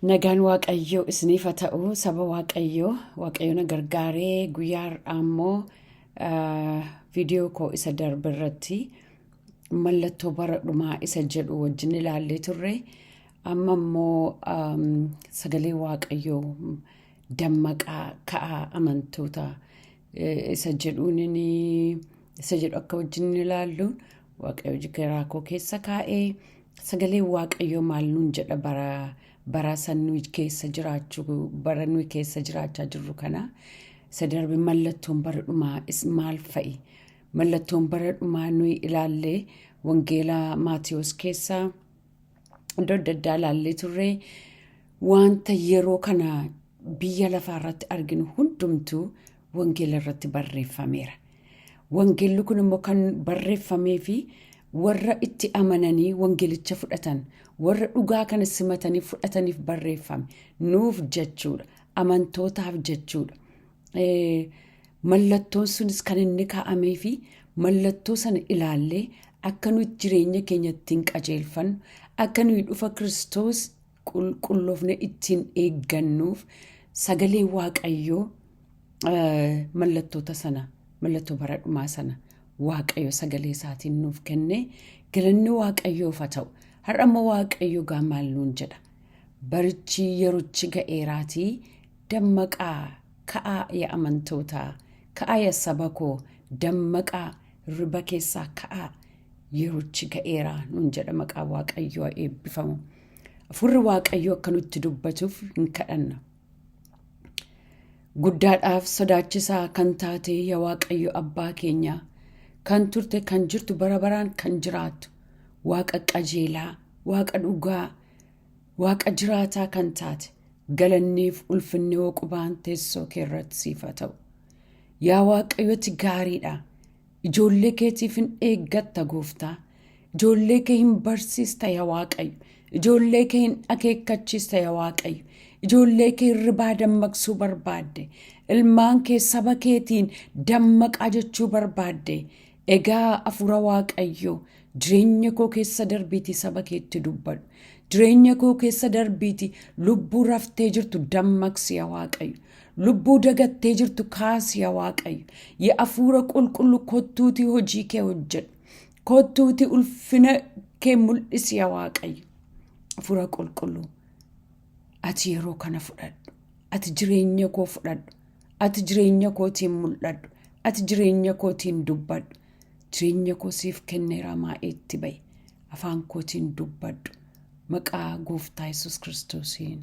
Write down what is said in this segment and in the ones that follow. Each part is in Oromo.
Nagaan Waaqayyoo isiniif haa ta'u saba Waaqayyoo. Waaqayyo na gargaaree guyyaa har'aa immoo viidiyoo koo isa darbe irratti mallattoo bara dhumaa isa jedhu wajjin ilaallee turre. Amma immoo sagalee Waaqayyoo dammaqaa ka'aa amantoota isa jedhuun isa jedhu akka wajjin ilaallu Waaqayyo garaa koo keessa kaa'ee sagaleen Waaqayyoo maal nuun jedha bara bara san nuyi keessa jiraachuu bara nuyi keessa jiraachaa jirru kana isa darbe mallattoon bara dhumaa is maal fa'i? Mallattoon bara dhumaa nuyi ilaalle wangeela Maatiyos keessaa iddoo adda addaa ilaallee turre wanta yeroo kana biyya lafaa irratti arginu hundumtuu wangeela irratti barreeffameera. Wangeelli kun immoo kan barreeffamee fi warra itti amananii wangeelicha fudhatan, warra dhugaa kana simatanii fudhataniif barreeffame. Nuuf jechuudha. Amantootaaf jechuudha. Mallattoon sunis kan inni kaa'amee fi mallattoo sana ilaallee akka nuyi jireenya keenya ittiin qajeelfannu, akka nuyi dhufa Kiristoos qulqulloofne ittiin eeggannuuf sagalee Waaqayyoo mallattoota sana mallattoo bara dhumaa sana Waaqayyo sagalee isaatiin nuuf kenne galanni Waaqayyoof haa ta'u. Har'a immoo Waaqayyo gaa maal nuun jedha? Barichi yerochi ga'eeraatii dammaqaa ka'aa yaa amantootaa ka'aa yaa saba koo dammaqaa hirriba keessaa ka'aa yerochi ga'eeraa nuun jedha maqaa Waaqayyoo haa eebbifamu. Hafuurri Waaqayyoo akka nutti dubbatuuf hin kadhanna. Guddaadhaaf sodaachisaa kan taate yaa Waaqayyo Abbaa keenya, kan turte kan jirtu bara baraan kan jiraattu, Waaqa qajeelaa, Waaqa dhugaa, Waaqa jiraataa kan taate, galanniif ulfinni hooqubaan teessoo kee irratti siif haa ta'u. Yaa Waaqayyo ati gaariidha. Ijoollee keetiif hin eeggatta gooftaa. Ijoollee kee hin barsiista yaa Waaqayyo. Ijoollee kee hin akeekkachiista yaa Waaqayyo. Ijoollee kee hirribaa dammaqsuu barbaadde. Ilmaan kee saba keetiin dammaqaa jechuu barbaadde. Egaa hafuura Waaqayyoo jireenya koo keessa darbiitii saba keetti dubbadhu. Jireenya koo keessa darbiitii lubbuu raftee jirtu dammaqsi yaa Waaqayyo. Lubbuu dagattee jirtu kaasi yaa Waaqayyo. Yaa hafuura qulqullu kottuutii hojii kee hojjedhu. Kottuutii ulfina kee mul'isi yaa Waaqayyo. Hafuura qulqulluu ati yeroo kana fudhadhu. Ati jireenya koo fudhadhu. Ati jireenya kootiin mul'adhu. Ati jireenya kootiin dubbadhu. Jireenya koo siif kenneera maa'eetti ba'i. Afaan kootiin dubbadhu. Maqaa gooftaa Yesuus Kiristoosiin.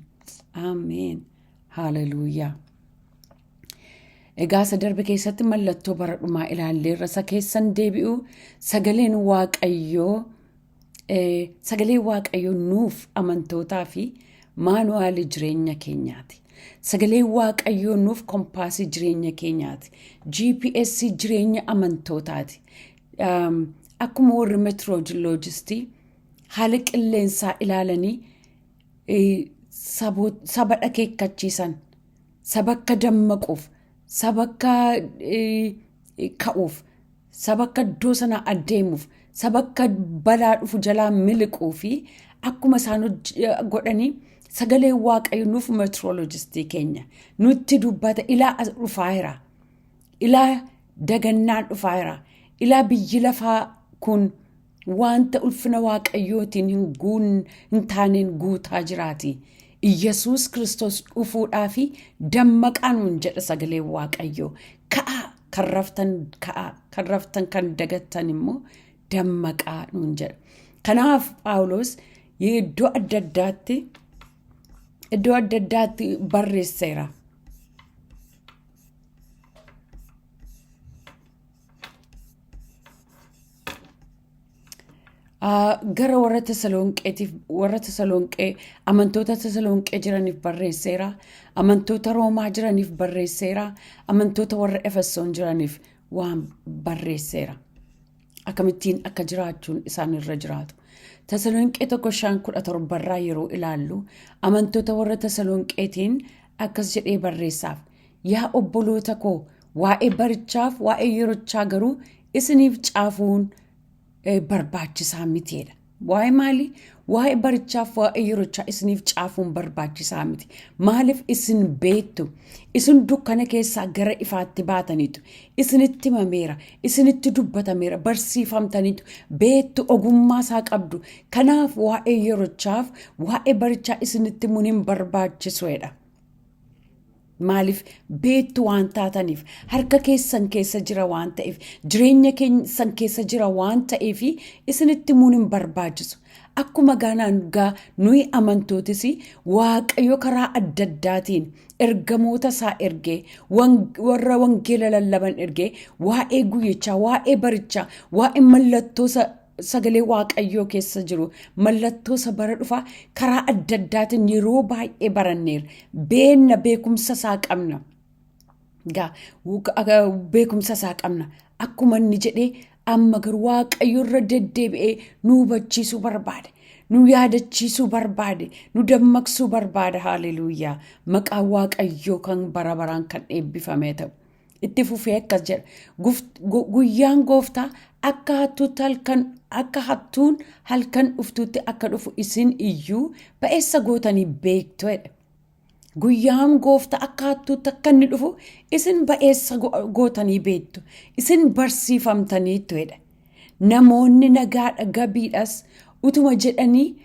Ameen. Haaleluyyaa. Egaa isa darbe keessatti mallattoo bara dhumaa ilaalleerra isa keessan deebi'u sagaleen Waaqayyoo sagaleen Waaqayyoo nuuf amantootaa fi maanuwaalii jireenya keenyaati. Sagaleen Waaqayyoo nuuf kompaasii jireenya keenyaati. GPS jireenya amantootaati. Akkuma warri meetirooloojistii haala qilleensaa ilaalanii saba dhakeekkachiisan, saba akka dammaquuf, saba akka ka'uuf, saba akka iddoo sanaa adeemuuf, saba akka balaa dhufu jalaa miliquu fi akkuma isaan godhanii sagaleen Waaqayyo nuuf meetirooloojistii keenya nutti dubbata. Ilaa as dhufaa jira, ilaa dagannaan dhufaa jira, ilaa biyyi lafaa kun wanta ulfina Waaqayyootiin hin guun hin taaneen guutaa jiraati. Iyyasuus Kiristoos dhufuudhaa fi dammaqaa nuun jedha sagaleen Waaqayyoo. Ka'aa kan raftan ka'aa, kan raftan kan dagattan immoo dammaqaa nuun jedha. Kanaaf Phaawulos iddoo adda addaatti iddoo adda addaatti barreesseera. Gara warra Tasalonqeetiif warra Tasalonqee amantoota Tasalonqee jiraniif barreesseera. Amantoota Roomaa jiraniif barreesseera. Amantoota warra Efesoon jiraniif waan barreesseera. Akkamittiin akka jiraachuun isaan irra jiraatu. Tasalonqee 1:5-17 irraa yeroo ilaallu amantoota warra Tasalonqeetiin akkas jedhee barreessaaf. Yaa obboloota koo waa'ee barichaaf waa'ee yerochaa garuu isiniif caafuun barbaachisaa mitiidha. Waa'ee maalii? Waa'ee barichaaf waa'ee yerochaa isiniif caafuun barbaachisaa miti. Maaliif isin beektu? Isin dukkana keessaa gara ifaatti baataniitu. Isinitti himameera, isinitti dubbatameera, barsiifamtaniitu, beektu ogummaa isaa qabdu. Kanaaf waa'ee yerochaaf waa'ee barichaa isinitti himuun hin barbaachisuudha. Maaliif beektu waan taataniif harka keessan keessa jira waan ta'eef jireenya keessan keessa jira waan ta'eef isinitti himuun hin barbaachisu. Akkuma ganaan gaa nuyi amantootis Waaqayyo karaa adda addaatiin ergamoota isaa ergee warra wangeela lallaban ergee waa'ee guyyichaa waa'ee barichaa waa'ee mallattoo sagalee Waaqayyoo keessa jiru mallattoo isa bara dhufaa karaa adda addaatiin yeroo baay'ee baranneera. Beenna beekumsa isaa qabna. Gaa beekumsa isaa qabna. Akkuma inni jedhee amma garuu Waaqayyo irra deddeebi'ee nu hubachiisuu barbaade. Nu yaadachiisuu barbaade. Nu dammaqsuu barbaada. Haaleluuyaa. Maqaan Waaqayyoo kan bara baraan kan eebbifamee ta'u. Itti fufee akkas jedha. Guyyaan gooftaa akka hattuutti halkan akka hattuun halkan dhuftuutti akka dhufu isin iyyuu ba'eessa gootanii beektu jedha. Guyyaan gooftaa akka hattuutti akka inni dhufu isin ba'eessa gootanii beektu. Isin barsiifamtaniittu jedha. Namoonni nagaadha gabiidhas utuma jedhanii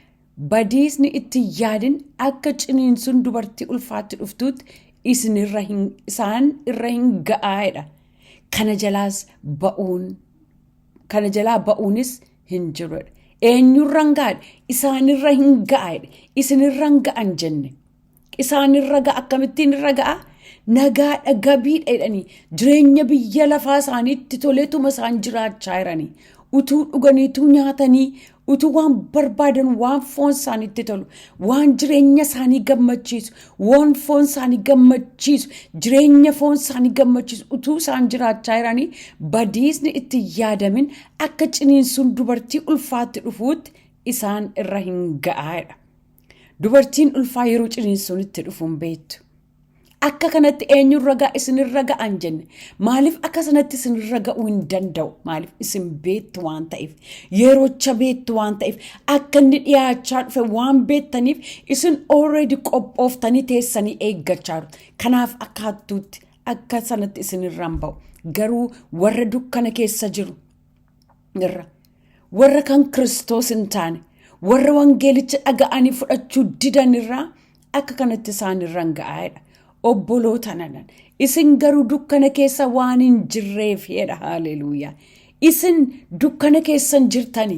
badiisni itti hin yaadin akka ciniinsuun dubartii ulfaatti dhuftuutti isinirra hin isaan irra hin ga'aa jedha. Kana jalaas ba'uun kana jalaa ba'uunis hin jiru jedha. Eenyurra hin ga'a? Isaanirra hin ga'a jedha. Isinirra hin ga'an jenne. Isaanirra ga'a akkamittiin irra ga'a? Nagaadha gabiidha jedhanii jireenya biyya lafaa isaaniitti toleetuma isaan jiraachaa jiranii. Utuu dhuganii utuu nyaatanii utuu waan barbaadan waan foon isaaniitti tolu waan jireenya isaanii gammachiisu waan foon isaanii gammachiisu jireenya foon isaanii gammachiisu utuu isaan jiraachaa jiranii badiisni itti yaadamin akka ciniinsuun dubartii ulfaatti dhufuutti isaan irra hin ga'aadha. Dubartiin ulfaa yeroo ciniinsuun itti dhufu hin beektu. Akka kanatti eenyurra ga'a isinirra ga'an jenne. Maaliif akka sanatti isinirra ga'uu hin danda'u? Maaliif isin beektu waan ta'eef, yeroocha beektu waan ta'eef, akka inni dhiyaachaa dhufe waan beektaniif isin already qophooftanii teessanii eeggachaa jirtu. Kanaaf akka hattuutti akka sanatti isinirra hin ba'u. Garuu warra dukkana keessa jiru irra warra kan Kiristoos hin taane warra wangeelicha dhaga'anii fudhachuu didan irraa akka kanatti isaan irra hin ga'aadha. Obboloota nanan isin garuu dukkana keessa waan hin jirreef jedha haaleluuyaa. Isin dukkana keessa hin jirtani.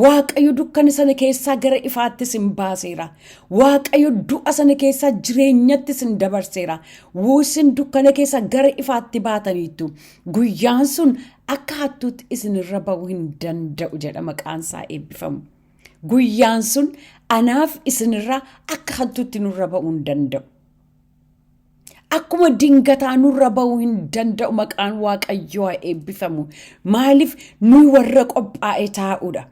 Waaqayyo dukkana sana keessaa gara ifaatti isin baaseera. Waaqayyo du'a sana keessaa jireenyatti isin dabarseera. Isin dukkana keessaa gara ifaatti baataniittu. Guyyaan sun akka hattuutti isinirra ba'uu hin danda'u jedha maqaan isaa eebbifamu. Guyyaan sun anaaf isinirra akka hattuutti nurra ba'uu hin danda'u. Akkuma dingataa nurra ba'uu hin danda'u maqaan Waaqayyoo haa eebbifamu. Maaliif nuyi warra qophaa'e taa'uudha.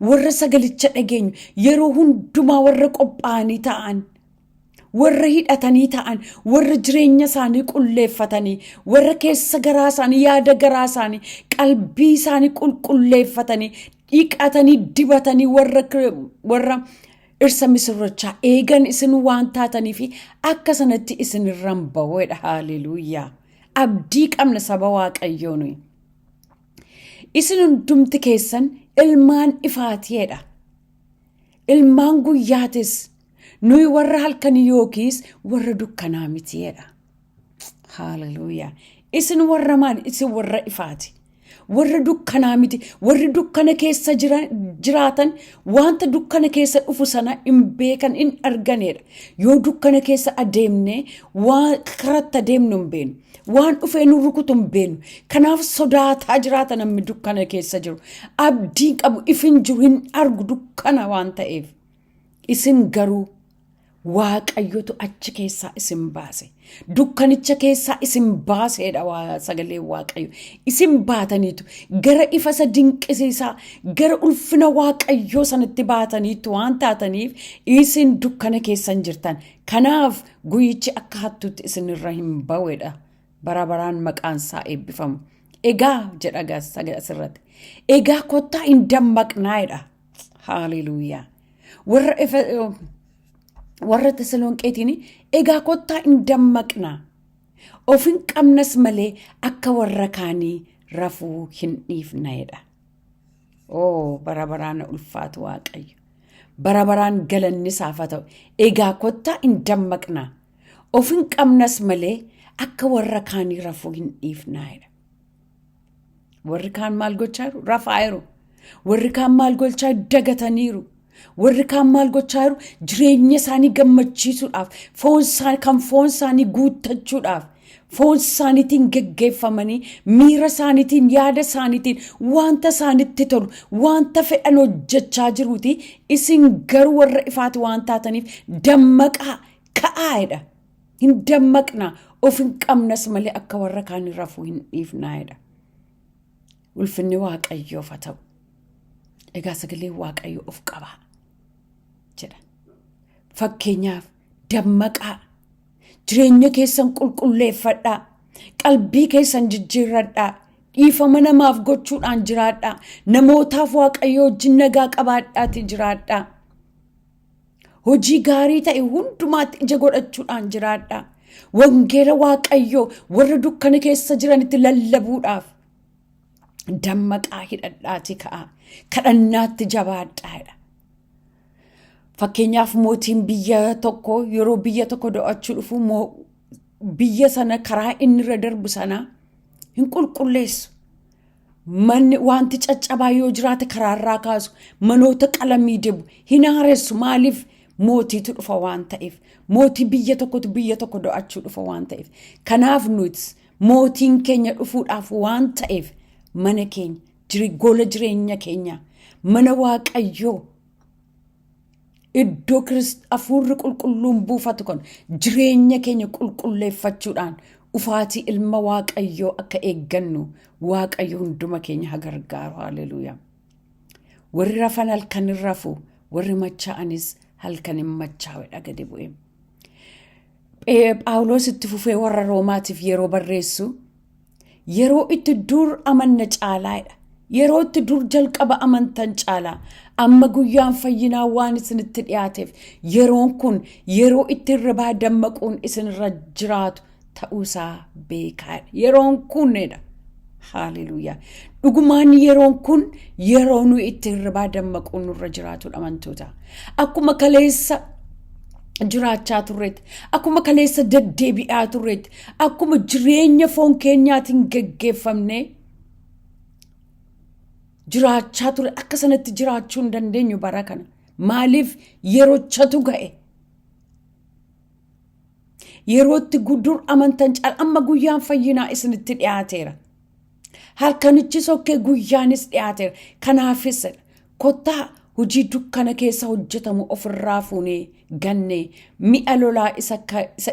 Warra sagalicha dhageenyu yeroo hundumaa warra qophaa'anii taa'an. Warra hidhatanii ta'an, warra jireenya isaanii qulleeffatanii, warra keessa garaa isaanii, yaada garaa isaanii, qalbii isaanii qulqulleeffatanii, dhiqatanii, dibatanii warra warra dhirsa misirrochaa eegan isin waan taatanii fi akka sanatti isin irraan ba'uudha. Haaleluuyaa. Abdii qabna saba Waaqayyoo nuyi. Isin hundumti keessan ilmaan ifaatiidha. Ilmaan guyyaatis nuyi warra halkanii yookiis warra dukkanaa miti jedha. Haaleluyyaa. Isin warra maali? Isin warra ifaati. Warra dukkanaa miti. Warri dukkana keessa jiraatan wanta dukkana keessa dhufu sana hin beekan hin arganedha. Yoo dukkana keessa adeemne waan karatti adeemnu hin beeknu. Waan dhufee nu rukutu hin beeknu. Kanaaf sodaataa jiraata namni dukkana keessa jiru. Abdii qabu ifin jiru hin argu dukkana waan ta'eef. Isin garuu Waaqayyotu achi keessaa isin baase. Dukkanicha keessaa isin baaseedha sagaleen Waaqayyo. Isin baataniitu gara ifa isa dinqisiisaa gara ulfina Waaqayyoo sanatti baataniitu waan taataniif isin dukkana keessa hin jirtan. Kanaaf guyyichi akka hattuutti isinirra hin ba'uedha. Bara baraan maqaan isaa eebbifamu. Egaa jedha asirratti. Egaa kottaa hin dammaqnaa jedha. Haaleluuyaa. Warra warra Tasalonqeetiin egaa kottaa hin dammaqna. Of hin qabnas malee akka warra kaanii rafuu hin dhiifna jedha. Oo bara baraan ulfaatu Waaqayyo. Bara baraan galanni isaaf haa ta'u. Egaa kottaa hin dammaqna. Of hin qabnas malee akka warra kaanii rafuu hin dhiifnaa jedha. Warri kaan maal gochaa jiru? Rafaa jiru. Warri kaan maal gochaa jiru? Dagataniiru. Warri kaan maal gochaa jiru? Jireenya isaanii gammachiisuudhaaf, foon isaanii kan foon isaanii guuttachuudhaaf, foon isaaniitiin geggeeffamanii, miira isaaniitiin, yaada isaaniitiin, wanta isaanitti tolu, wanta fedhan hojjechaa jiruuti. Isin garuu warra ifaati waan taataniif dammaqaa, ka'aa jedha. Hin dammaqna, of hin qabnas malee akka warra kaanii rafuu hin dhiifnaa jedha. Ulfinni Waaqayyoof haa ta'u. Egaa sagaleen Waaqayyoo of qabaa jedha. Fakkeenyaaf dammaqaa, jireenya keessan qulqulleeffadhaa, qalbii keessan jijjiirradhaa, dhiifama namaaf gochuudhaan jiraadhaa, namootaaf Waaqayyoo wajjin nagaa qabaadhaatii jiraadhaa. Hojii gaarii ta'e hundumaatti ija godhachuudhaan jiraadhaa. Wangeela Waaqayyoo warra dukkana keessa jiranitti lallabuudhaaf dammaqaa hidhadhaatii ka'aa. Kadhannaatti jabaadhaa jedha. Fakkeenyaaf mootiin biyya tokko yeroo biyya tokko do'achuu dhufu biyya sana karaa inni irra darbu sana hin qulqulleessu. Manni wanti caccabaa yoo jiraate karaarraa kaasu, manoota qalamii dibu, hin haaressu. Maaliif? Mootiitu dhufa waan ta'eef, mootii biyya tokkotu biyya tokko do'achuu dhufa waan ta'eef. Kanaaf nuti mootiin keenya dhufuudhaaf waan ta'eef mana keenya, gola jireenya keenya, mana Waaqayyoo, iddoo hafuurri qulqulluun buufatu kan jireenya keenya qulqulleeffachuudhaan dhufaatii ilma Waaqayyoo akka eeggannu Waaqayyo hunduma keenya haa gargaaru. Haleluuyaa. Warri rafan halkan hin rafu, warri machaa'anis halkan hin machaa'u gadi bu'e. Phaawulos itti fufee warra Roomaatiif yeroo barreessu yeroo itti dur amanna caalaadha. Yeroo itti dur jalqaba amantan caalaa amma guyyaan fayyinaa waan isinitti dhiyaateef yeroon kun yeroo itti hirribaa dammaquun isinirra jiraatu ta'uusaa beekaadha. Yeroon kunidha. Haaleluuyaa. Dhugumaan yeroon kun yeroo nuyi itti hirribaa dammaquun nurra jiraatudha amantoota. Akkuma kaleessa jiraachaa turreetti, akkuma kaleessa deddeebi'aa turreetti, akkuma jireenya foon keenyaatiin geggeeffamnee jiraachaa ture akka sanatti jiraachuu hin dandeenyu bara kana. Maaliif? Yerochatu ga'e. Yerootti dur amantan caala amma guyyaan fayyinaa isinitti dhiyaateera. Halkanichi sokkee guyyaanis dhiyaateera. Kanaafis kottaa hojii dukkana keessa hojjetamu ofirraa fuunee gannee mi'a lolaa isa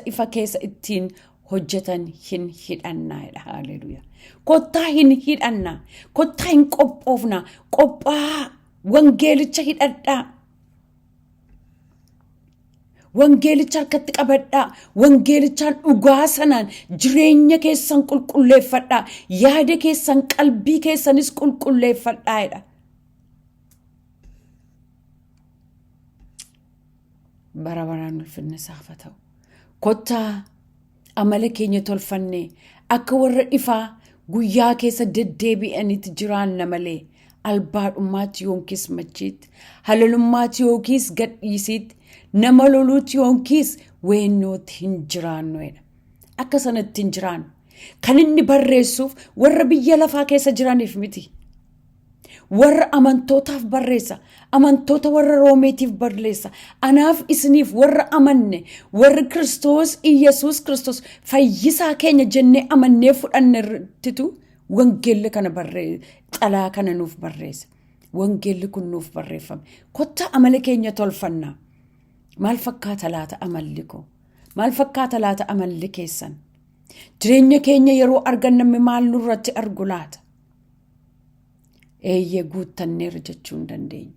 ifa keessa ittiin hojjetan hin hidhannaa jedha. Haleluuyaa. Kottaa hin hidhannaa. Kottaa hin qophoofnaa. Qophaa'aa. Wangeelicha hidhadhaa. Wangeelicha harkatti qabadhaa. Wangeelichaan dhugaa sanaan jireenya keessan qulqulleeffadhaa. Yaada keessan qalbii keessanis qulqulleeffadhaa jedha. Bara baraan ulfinni isaaf haa ta'u. Kottaa amala keenya tolfannee akka warra ifaa guyyaa keessa deddeebi'anitti jiraanna malee albaadhummaatti yookiis machiitti, halalummaatti yookiis gadhiisiitti, nama loluutti yookiis weennootti hin jiraannu jedha. Akka sanatti hin jiraannu. Kan inni barreessuuf warra biyya lafaa keessa jiraniif miti. Warra amantootaaf barreessa. Amantoota warra Roomeetiif barreessa. Anaaf isiniif warra amanne, warri Kiristoos Iyyasuus Kiristoos fayyisaa keenya jennee amannee fudhannertitu wangeelli kana barree xalaa kana nuuf barreessa. Wangeelli kun nuuf barreeffame. Kottaa amala keenya tolfannaa. Maal fakkaata laata amalli koo? Maal fakkaata laata amalli keessan? Jireenya keenya yeroo argan namni maal nurratti argu laata? Eeyyee guuttanneerra jechuu hin dandeenyu.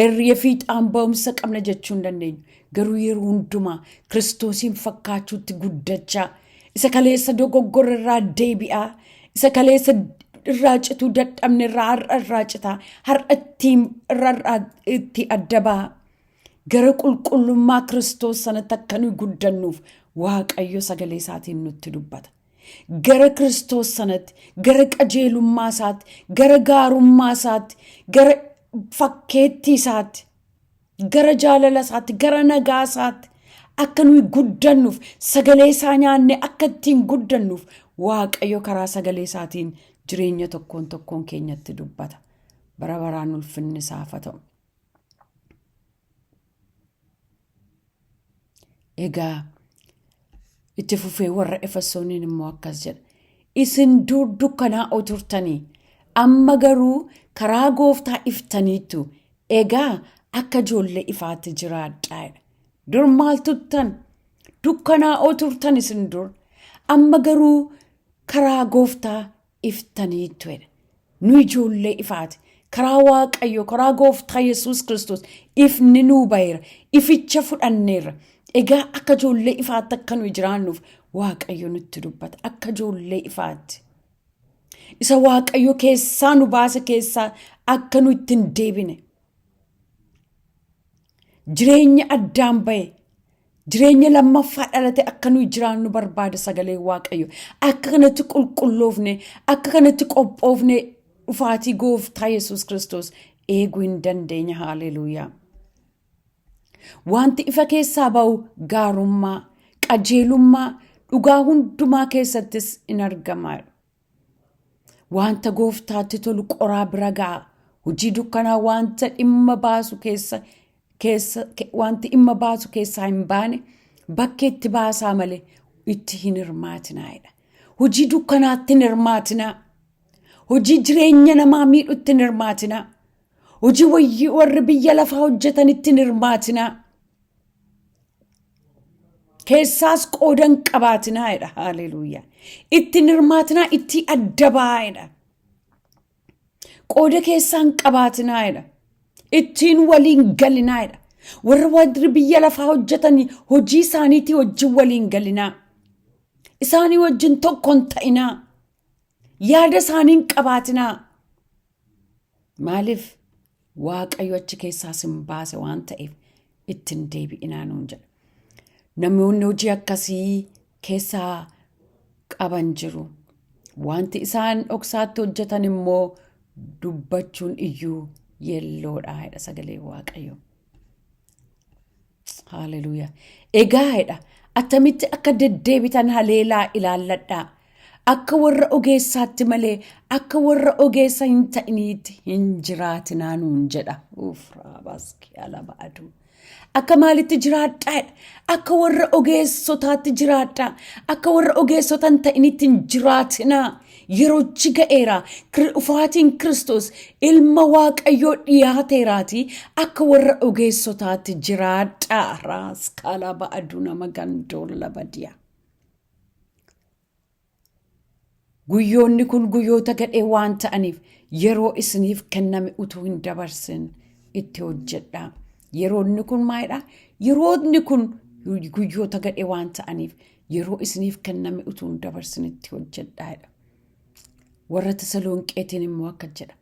Eeyyee fiixaan ba'umsa qabna jechuu hin dandeenyu. Garuu yeroo hundumaa Kiristoosiin fakkaachuutti guddachaa, isa kaleessa dogoggora irraa deebi'aa, isa kaleessa irraa cituu dadhabne irraa har'a irraa citaa, har'a ittiin irraa itti adda ba'a. Gara qulqullummaa Kiristoos sanatti akka nuyi guddannuuf Waaqayyo sagalee isaatiin nutti dubbata. Gara Kiristoos sanatti, gara qajeelummaa isaatti, gara gaarummaa isaatti, gara fakkeettii isaatti, gara jaalala isaatti, gara nagaa isaatti akka nuyi guddannuuf sagalee isaa nyaannee akka ittiin guddannuuf Waaqayyo karaa sagalee isaatiin jireenya tokkoon tokkoon keenyatti dubbata. Bara baraan ulfinni isaaf haa ta'u. Egaa itti fufee warra Efesooniin immoo akkas jedha. Isin dur dukkanaa'oo turtanii, amma garuu karaa gooftaa iftaniittu. Egaa akka ijoollee ifaatti jiraadhaa jedha. Dur maal turtan? Dukkanaa'oo turtan isin dur. Amma garuu karaa gooftaa iftaniittu jedha. Nu ijoollee ifaati. Karaa Waaqayyo, karaa Gooftaa Yesuus Kiristoos ifni nuu baheera. Ificha fudhanneerra. Egaa akka ijoollee ifaatti akka nuyi jiraannuuf Waaqayyo nutti dubbata. Akka ijoollee ifaatti. Isa Waaqayyo keessaa nu baase keessaa akka nu itti hin deebine. Jireenya addaan bahe jireenya lammaffaa dhalate akka nuyi jiraannu barbaada sagaleen Waaqayyo. Akka kanatti qulqulloofne, akka kanatti qophoofne dhufaatii gooftaa Yesuus Kiristoos eeguu hin dandeenya. Haaleluuyaa. Wanti ifa keessaa ba'u gaarummaa, qajeelummaa, dhugaa hundumaa keessattis in argama. Wanta gooftaatti tolu qoraa bira ga'a. Hojii dukkanaa wanta dhimma baasu keessa keessa wanti dhimma baasu keessaa hin baane bakkeetti baasaa malee itti hin hirmaatinaa jedha. Hojii dukkanaatti hin hirmaatinaa. Hojii jireenya namaa miidhutti hin hirmaatinaa. Hojii wayyii warri biyya lafaa hojjetanitti hin hirmaatinaa. Keessaas qooda hin qabaatinaa jedha. Haaleluuyaa. Itti hin hirmaatinaa, itti adda ba'aa jedha. Qooda keessaa hin qabaatinaa jedha. Ittiin waliin galinaa jedha. Warra warri biyya lafaa hojjetan hojii isaaniitii wajjin waliin galinaa. Isaanii wajjin tokko hin ta'inaa. Yaada isaanii hin qabaatinaa. Maaliif Waaqayyo achi keessaa sin baase waan ta'eef ittiin deebi'inaa nuun jedha. Namoonni hojii akkasii keessaa qaban jiru. Wanti isaan dhoksaatti hojjetan immoo dubbachuun iyyuu yelloodha jedha sagalee Waaqayyo. Haaleluuyaa. Egaa jedha attamitti akka deddeebitan haleelaa ilaalladhaa. Akka warra ogeessaatti malee akka warra ogeessa hin ta'iniitti hin jiraatinaa nuun jedha. Uuf raabaski alaba aduu. Akka maalitti jiraadhaa jedha. Akka warra ogeessotaatti jiraadhaa. Akka warra ogeessota hin ta'initti hin jiraatinaa. Yerochi ga'eera. Dhufaatiin Kiristoos ilma Waaqayyoo dhiyaateeraatii akka warra ogeessotaatti jiraadhaa. Raas kaalaba aduu nama gandoon labadiya. Guyyoonni kun guyyoota gadhee waan ta'aniif yeroo isiniif kenname utuu hin dabarsin itti hojjedhaa. Yeroonni kun maalidha? Yeroonni kun guyyoota gadhee waan ta'aniif yeroo isiniif kenname utuu hin dabarsin itti hojjedhaa. Warra Tasalonqeetiin immoo akka jedha.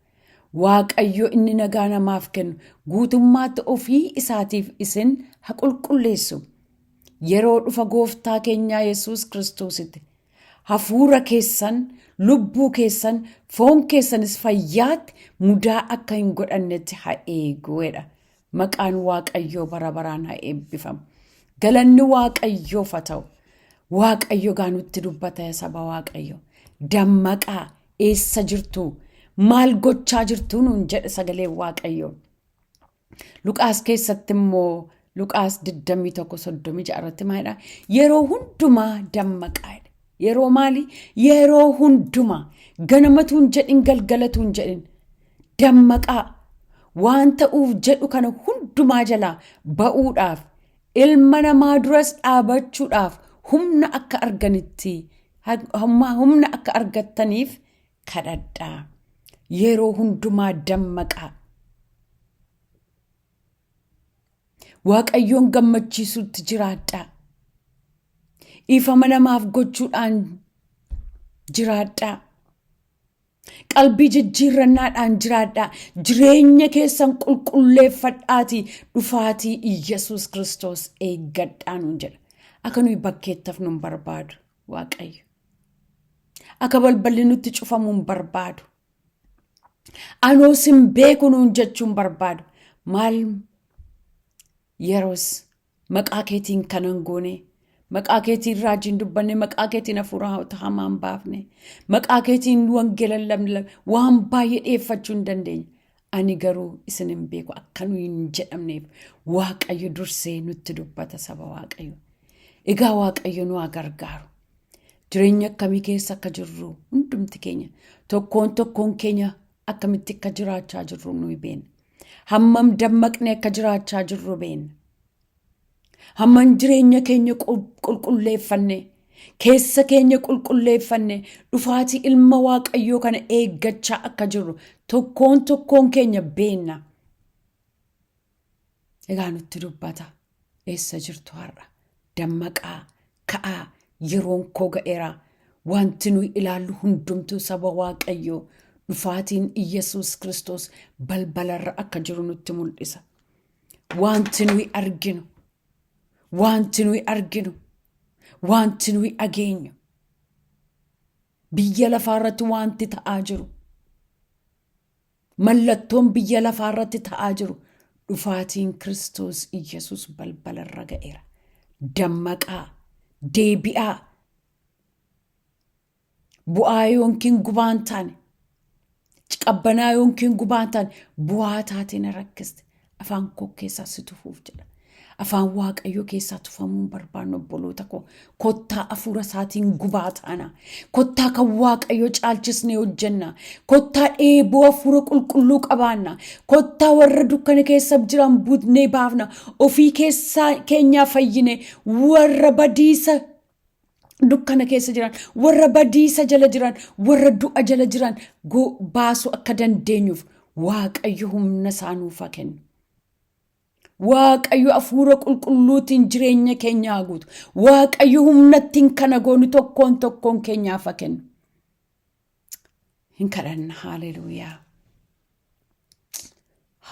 Waaqayyo inni nagaa namaaf kennu guutummaatti ofii isaatiif isin haa qulqulleessu. Yeroo dhufa gooftaa keenyaa Yesuus Kiristoositti hafuura keessan, lubbuu keessan, foon keessanis fayyaatti mudaa akka hin godhannetti haa eegu jedha. Maqaan Waaqayyoo bara baraan haa eebbifamu. Galanni Waaqayyoof haa ta'u. Waaqayyo gaa nutti dubbata yaa saba Waaqayyo. Dammaqaa eessa jirtu? Maal gochaa jirtu nuun jedhe sagaleen Waaqayyoo. Luqaas keessatti immoo Luqaas 21:36 irratti maalidha? Yeroo hundumaa dammaqaa jedha. Yeroo maali? Yeroo hundumaa ganamatu hin jedhin galgalatu hin jedhin dammaqaa waan ta'uuf jedhu kana hundumaa jalaa ba'uudhaaf ilma namaa duras dhaabachuudhaaf humna akka arganitti humna akka argattaniif kadhadhaa. Yeroo hundumaa dammaqaa. Waaqayyoon gammachiisuutti jiraadhaa. Dhiifama namaaf gochuudhaan jiraadhaa. Qalbii jijjiirrannaadhaan jiraadhaa. Jireenya keessan qulqulleeffadhaatii dhufaatii Iyyasuus Kiristoos eeggadhaa nuun jedha. Akka nuyi bakkeetti hafnu hin barbaadu Waaqayyo. Akka balballi nutti cufamu hin barbaadu. Anoo sin beeku nuun jechuu hin barbaadu. Maal yeroos maqaa keetiin kanan goone, maqaa keetiin raajiin dubbanne, maqaa keetiin hafuura hamaa hin baafne, maqaa keetiin wangeela lallabne, waan baay'ee dhiyeeffachuu hin dandeenya. Ani garuu isin hin beeku akka nuyi hin jedhamneef Waaqayyo dursee nutti dubbata saba Waaqayyo. Egaa Waaqayyo nu haa gargaaru. Jireenya akkamii keessa akka jirru hundumti keenya tokkoon tokkoon keenya akkamitti akka jiraachaa jirru nuyi beekna. Hammam dammaqnee akka jiraachaa jirru beekna. Hammam jireenya keenya qulqulleeffanne keessa keenya qulqulleeffanne dhufaatii ilma Waaqayyoo kana eeggachaa akka jirru tokkoon tokkoon keenya beekna. Egaa nutti dubbata. Eessa jirtu har'a? Dammaqaa, ka'aa, yeroon koo ga'eera. Wanti nuyi ilaallu hundumtuu saba Waaqayyoo dhufaatiin Iyyasuus Kiristoos balbalarra akka jiru nutti mul'isa. Wanti nuyi arginu, wanti nuyi arginu, wanti nuyi dhageenyu, biyya lafaa irratti wanti ta'aa jiru, mallattoon biyya lafaa irratti ta'aa jiru dhufaatiin Kiristoos Iyyasuus balbalarra ga'eera. Dammaqaa, deebi'aa, bu'aa yookiin gubaan taane, qabbanaa yookiin gubaan taane, bu'aa taatee na rakkiste. Afaan koo keessaa si tufuuf jedha. Afaan Waaqayyoo keessaa tufamuu hin barbaannu obboloota koo. Kottaa hafuura isaatiin gubaa taana. Kottaa kan Waaqayyoo caalchisnee hojjenna. Kottaa dheebuu hafuura qulqulluu qabaanna. Kottaa warra dukkana keessa jiran butnee baafna. Ofii keessaa keenyaa fayyine warra badiisa dukkana keessa jiran, warra badiisa jala jiran, warra du'a jala jiran baasuu akka dandeenyuuf Waaqayyo humna isaa nuuf haa kennu. Waaqayyo hafuura qulqulluutiin jireenya keenya haa guutu. Waaqayyo humna ittiin kana goonu tokkoon tokkoon keenyaaf haa kennu. Hin kadhanna. Haaleluuyaa.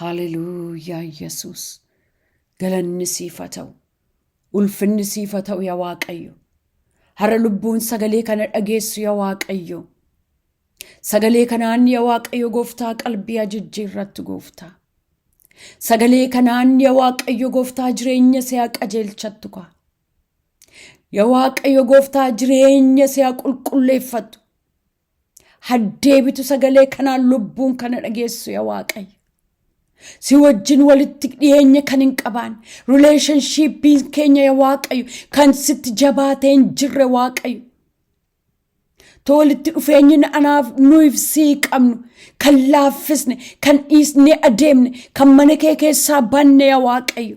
Haaleluuyaa Yesuus. Galanni siif haa ta'u. Ulfinni siif haa ta'u yaa Waaqayyo. Har'a lubbuun sagalee kana dhageessu yaa Waaqayyo. Sagalee kanaan yaa Waaqayyo gooftaa qalbii haa jijjiirrattu gooftaa. Sagalee kanaan yaa Waaqayyo gooftaa jireenya si haa qajeelchattu kaa. Yaa Waaqayyo gooftaa jireenya si haa qulqulleeffattu. Haddeebitu sagalee kanaan lubbuun kana dhageessu yaa Waaqayyo. Si wajjin walitti dhiyeenya kan hin qabaanne, rileeshonshiippiin keenya yaa Waaqayyo kan sitti jabaatee hin jirre Waaqayyo. To walitti dhufeenyi anaaf nuyiif sii qabnu kan laaffisne, kan dhiisnee adeemne, kan mana kee keessaa banne yaa Waaqayyo.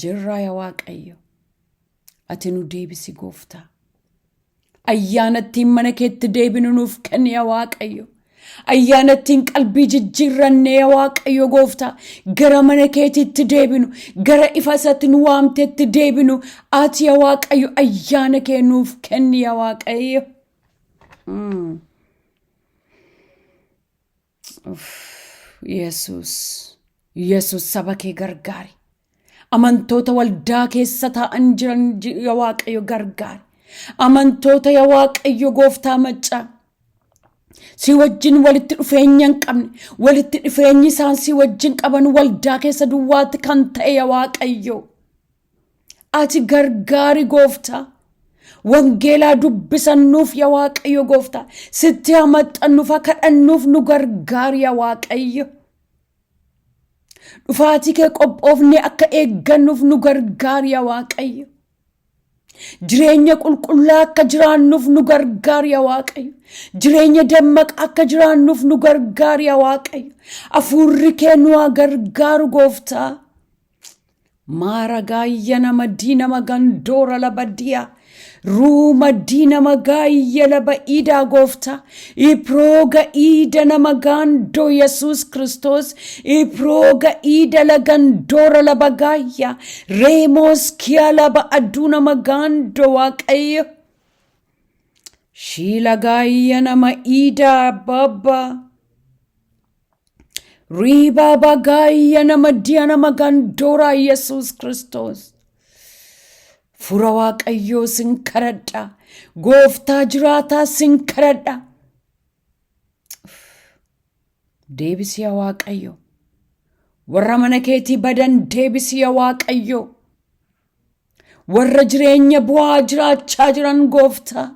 Jirraa yaa Waaqayyo. Ati nu deebisi gooftaa. Ayyaana ittiin mana keetti deebinu nuuf kenni yaa Waaqayyo. Ayyaana ittiin qalbii jijjiirranne yaa Waaqayyo gooftaa. Gara mana keetiitti deebinu, gara ifa isatti nu waamtetti deebinu. Ati yaa Waaqayyo ayyaana kee nuuf kenni yaa Waaqayyo. Yesuus, Yesuus saba kee gargaari. Amantoota waldaa keessa taa'an jiran yaa Waaqayyo gargaari. Amantoota yaa Waaqayyo gooftaa maccaa. Si wajjin walitti dhufeenya hin qabne, walitti dhufeenyi isaan si wajjin qaban waldaa keessa duwwaatti kan ta'e yaa Waaqayyo. Ati gargaari gooftaa. Wangeelaa dubbisannuuf yaa Waaqayyo gooftaa. Sitti haa maxxannuuf haa kadhannuuf nu gargaari yaa Waaqayyo. Dhufaatii kee qophoofnee akka eeggannuuf nu gargaari yaa Waaqayyo. Jireenya qulqullaa akka jiraannuuf nu gargaari yaa Waaqayyo. Jireenya dammaqa akka jiraannuuf nu gargaari yaa Waaqayyo. Hafuurri kee nu haa gargaaru gooftaa. Maaragaayya nama diinama gandoora laba diya. Ruuma diinama gaayya laba iidaa gooftaa. Iprooga iida nama gaandoo Yesuus Kiristoos. Iprooga iida la gandoora laba gaayya. Reemoos kiya laba aduu nama gaandoo Waaqayyo. Shiilagaayya nama iidaa babba. Riibaa bagaayya nama diya nama gandooraa Yesuus Kiristoos. Fura Waaqayyoo sin kadhadha. Gooftaa jiraataa sin kadhadha. Deebisi yaa Waaqayyo. Warra mana keetii badan deebisi yaa Waaqayyo. Warra jireenya bu'aa jiraachaa jiran gooftaa.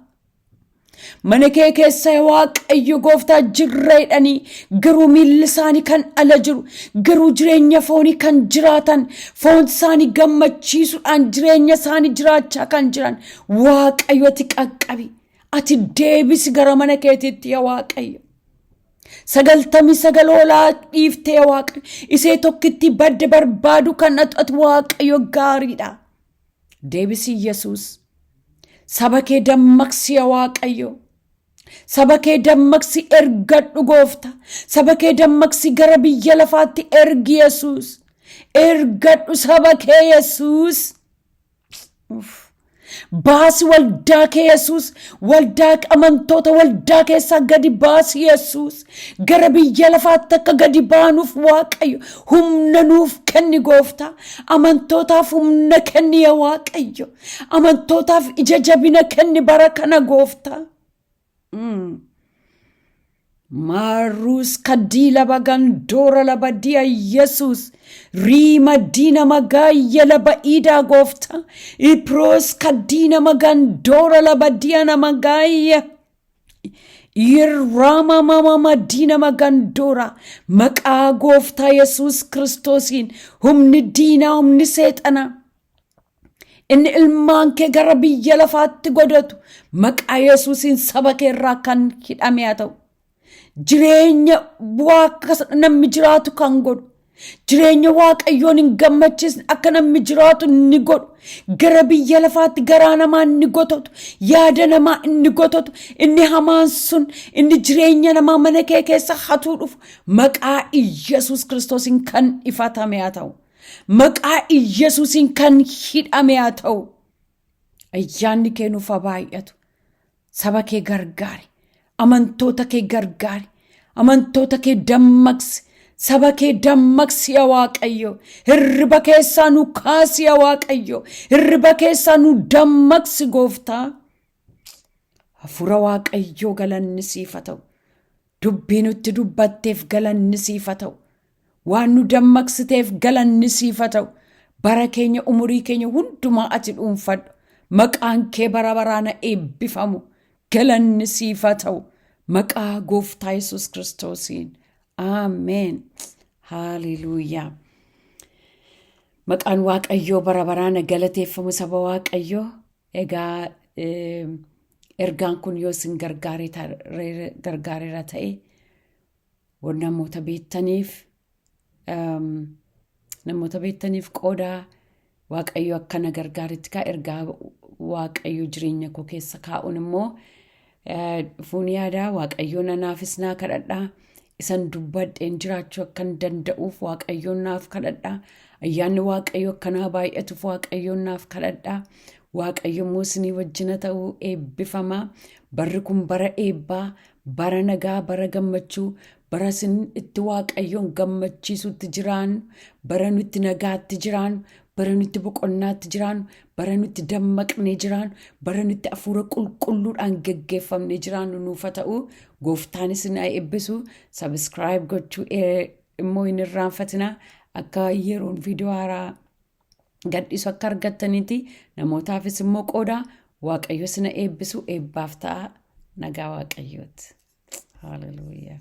Mana kee keessa yaa Waaqayyo gooftaa jirra jedhanii garuu miilli isaanii kan ala jiru garuu jireenya foonii kan jiraatan foon isaanii gammachiisuudhaan jireenya isaanii jiraachaa kan jiran Waaqayyo ati qaqqabi. Ati deebisi gara mana keetiitti yaa Waaqayyo. 99 hoolaa dhiiftee yaa Waaqayyo. Isee tokkitti badde barbaadu kan ati Waaqayyo gaariidha. Deebisi Yesuus. Saba kee dammaqsi yaa Waaqayyo. Saba kee dammaqsi ergadhu goofta. Saba kee dammaqsi gara biyya lafaatti ergi Yesuus. Ergadhu saba kee Yesuus. Uff. Baasi waldaa kee Yesuus, waldaa amantoota waldaa keessaa gadi baasi Yesuus. Gara biyya lafaatti akka gadi baanuuf Waaqayyo humna nuuf kenni gooftaa. Amantootaaf humna kenni yaa Waaqayyo. Amantootaaf ija jabina kenni bara kana gooftaa. Maarruus kadiila bagandoora laba diya Yesuus riima diina magaayya laba iidaa gooftaa iproos kadiina magandoora laba diya nama gaayya irraama mama diina magandoora maqaa gooftaa Yesuus Kiristoosiin humni diinaa humni seexanaa Inni ilmaan kee gara biyya lafaatti godhatu maqaa Yesuusiin saba kee irraa kan hidhame haa ta'u. Jireenya bu'aa akka namni jiraatu kan godhu. Jireenya Waaqayyoon hin gammachiisne akka namni jiraatu ni godhu. Gara biyya lafaatti garaa namaa inni gotatu, yaada namaa inni gotatu, inni hamaan sun, inni jireenya namaa mana kee keessa hatuu dhufu maqaa Iyyasuus Kiristoosiin kan ifatame haa ta'u. Maqaa Iyyasuusiin kan hidhame haa ta'u. Ayyaanni kee nuuf haa baay'atu. Saba kee gargaari. Amantoota kee gargaari. Amantoota kee dammaqsi. Saba kee dammaqsi yaa Waaqayyo. Hirriba keessaa nu kaasi yaa Waaqayyo. Hirriba keessaa nu dammaqsi gooftaa. Hafuura Waaqayyoo galanni siif haa ta'u. Dubbii nutti dubbatteef galanni siif haa ta'u. Waan nu dammaqsiteef galanni siif haa ta'u. Bara keenya umurii keenya hundumaa ati dhuunfadhu. Maqaan kee bara baraan haa eebbifamu. Galanni siif haa ta'u. Maqaa gooftaa Yesuus Kiristoosiin. Ameen. Haaleluuyaa. Maqaan Waaqayyoo bara baraan haa galateeffamu saba Waaqayyoo. Egaa ergaan kun yoo isin gargaareera ta'e namoota beektaniif namoota beektaniif qoodaa. Waaqayyo akkana gargaaretti kaa ergaa Waaqayyo jireenya koo keessa kaa'uun immoo dhufuun yaadaa. Waaqayyoon anaafis naa kadhadhaa. Isan dubbadheen jiraachuu akkan danda'uuf Waaqayyoon naaf kadhadhaa. Ayyaanni Waaqayyo akkanaa baay'atuuf Waaqayyoon naaf kadhadhaa. Waaqayyo immoo isinii wajjina ta'uu eebbifamaa. Barri kun bara eebbaa, bara nagaa, bara gammachuu, bara isin itti Waaqayyoon gammachiisutti jiraannu, bara nutti nagaatti jiraannu, bara nutti boqonnaatti jiraannu, bara nutti dammaqnee jiraannu, bara nutti hafuura qulqulluudhaan geggeeffamnee jiraannu nuuf haa ta'u. Gooftaan isin haa eebbisu. Subscribe gochuu immoo hin irraanfatinaa. Akka yeroon viidiyoo haaraa gadhiisu akka argattaniiti namootaafis immoo qoodaa. Waaqayyo isin haa eebbisu. Eebbaaf ta'a. Nagaa Waaqayyooti. Hallelujah.